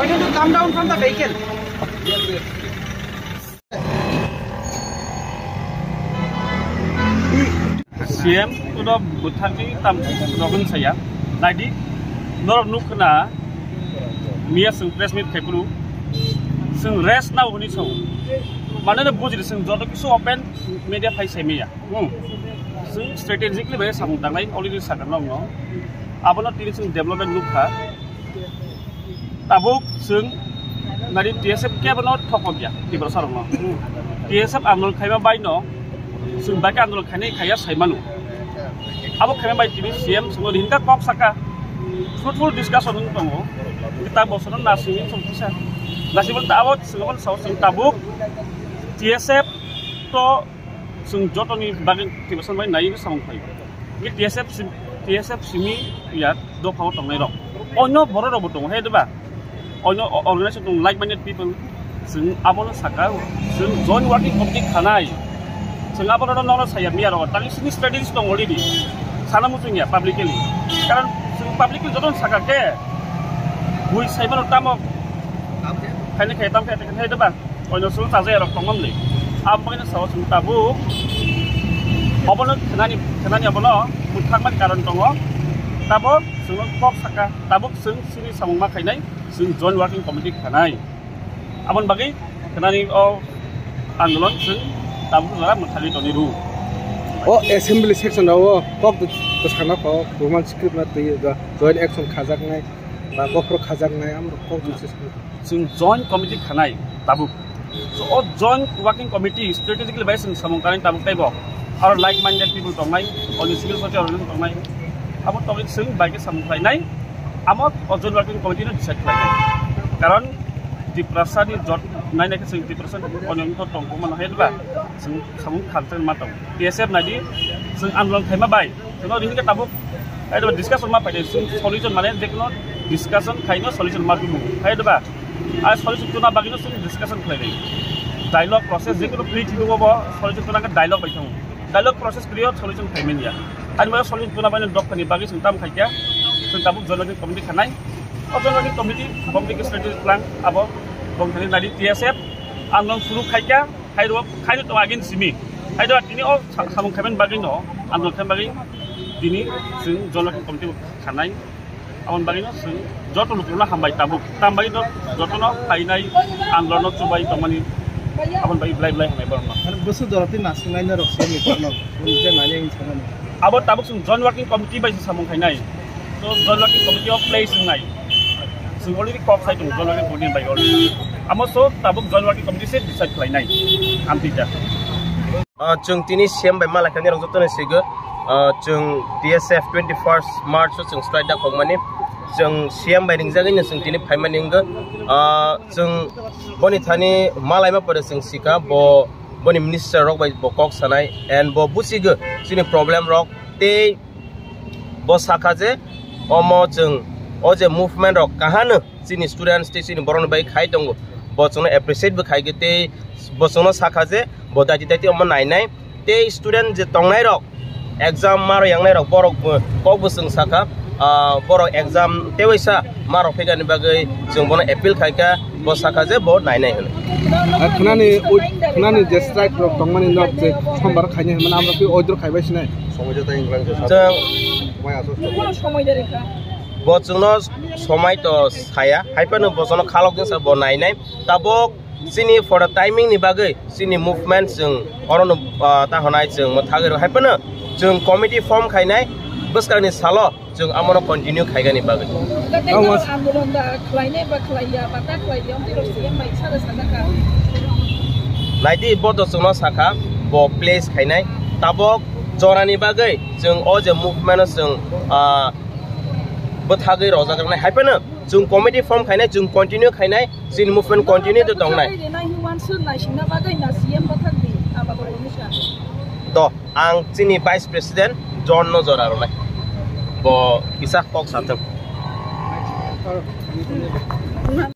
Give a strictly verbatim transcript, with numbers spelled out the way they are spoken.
You to come down from the vehicle. C M kuno bwthakni tam rokni saya. Naidi, norok nuk khna, miya chwng press meet khai phuru, chwng rest nao hwnwi sao. Mane no bujidi, chwng joto kisu open media phai sai maya. Hmm. Chwng strategically bai samung tangnai already sakha nokno. Abono tini chwng development nuk kha. Tabuk chwng nari T S F kebo no thokok ya, Tiprasa rok no. T S F andolon khaima bai no, chwng bai khe andolon khainai khaiya sai manu. Abo khaima bai tini C M chwng no hinka kok saka, fruitful discussion wng tongo. Ta bosono nasing wng tong kisa. Nasing ta abo chwng abo sao chwng tabuk T S F to chwng jotoni bagwi Tiprasa bai nai samung khai. Nge T S F sim-, T S F simi ya dophao tongnai rok. Onyo borok rok bo tongo, he diba? Onyo o-, organization tong like minded people. Chwng abono saka, chwng joint working committee khanai. Chwng abono no, no saya miya rok. Tang sini strategies tong already. Sana muchung ya publicly. Karon chwng publicly joton saka ke. Bui sai mano tamo. Khaini khai tam khai khai diba? Oino sulu chajai rok tongmani. Aboni sao chwng tabuk obono khnani, khnani obono mwthangmani karon tongo. Tabuk chwng kok saka, tabuk chwng sini samung ma khainai, chwng joint working committee khanai. Aboni bagwi khnani o andolon chwng tabuk jora mwthagwi toni ru. O assembly section rok o kok bwsana kok roman script na twi joint action khajaknai ba kok pro khajaknai amrok kok bwsana. Chwng joint committee khanai tabuk. So, o joint working committee strategically bai chwng samung khanai tabuk teibo. Aro like minded people tongnai, oni civil society organization tongnai. Abo tongwi chwng bai khe samung khlainai. Amo o joint working committee no decide khlainai. Karon Tiprasa ni jot nainai khe chwng Tiprasa ni onyo wngkha tongkha mano hai ba chwng samung khan ma tong. T S F nai di chwng andolon khaima bai. Chwng ri hwnkhe tabuk, hai diba, discussion ma paide, chwng solution mane je kono discussion khaino solution ma tubu. Hai diba? A solution tuna bagino chwng discussion khlai ri. Dialogue process je kono free thwibo bo solution tuna khe dialogue bai thang. Dialogue process khlai solution khai manya. Ani ma solution tuna bagino dok thani bagi chwng tam khai kya. Chwng tabuk joint committee khanai. O joint committee, committee strategy plan abo bong thani nai di T S F andolon suru khai kya. Hai rok, hai rok to agin simi. Hai rok tini o sa-, samung khaimani bagwi no, andolon khaimani bagwi tini chwng joint committee khanai. Aboni bagwi no chwng joto lukurokno hambai tabuk. Tam bagwi no jotono phainai andolon no chubai tongmani. Aboni bagwi belai belai hambai borokno. Mane bwswk jora twi nasingnai norok simi korno. Nini je nani ang sanani. Abo tabuk chwng joint working committee bai se samung khainai. So joint working committee o place wngnai. Chwng already kok sai tongo joint working committee bai already. Amo so tabuk joint working committee se decide khlainai. Amtwi da. Ah, chwng tini C M bai malai kani rok joto ni sigo. Ah, chwng T S F twenty first March o chwng strike da kokmani. Chwng C M bai ringjagwi no chwng tini phaimani wngkha. Ah, chwng boni thani malaima pore chwng sika bo boni minister rok bai bo kok sanai and bo buchigo chini problem rok tei bo sakha je omo chwng o je movement rok kahano chini students tei chini borok bai khai tongo bo chwngno appreciate bo khai tei bo chwngno sakha je bo daiti daiti omo nainai tei student je tongnai rok exam maro yangnai rok borok bo kok bo chwng sakha ah, borok exam tewaisa marok phaikani bagwi chwng bono appeal khaikha, bo sakha je bo nainai hwnwi. Ah, khwnani ui-, khwnani je strike rok tongmani nok je sombar khainai hwnmani amrok twi withdraw khaibai sinai. Chwng bo chwngno somai to saya, hai phano bo chwngno khalok jesa bo nainai. Tabok chini for the timing ni bagwi chini movement chwng orono, ah, ta honai chwng mwthagwi rw hai phano chwng committee form khainai bwskangni salo. Chwng amono continue khaigani bagwi. Tei norok andolon da khlainai ba khlaiya ba ta khlaiya, amtwi rok C M bai sara sajakha. Naidi, bo to chwngno sakha, bo place khainai. Tabok jorani bagwi chwng o je movement-o chwng, ah, bwthagwi rojaknai. Hai phano chwng committee form khainai, chwng continue khainai, chini movement continue to tongnai. Renai hwnwi wansuk naisingna bagwi na C M bwthakdi, abo to. To, ang chini Vice President John no jora rwnai. Bo kisa kok sathwng.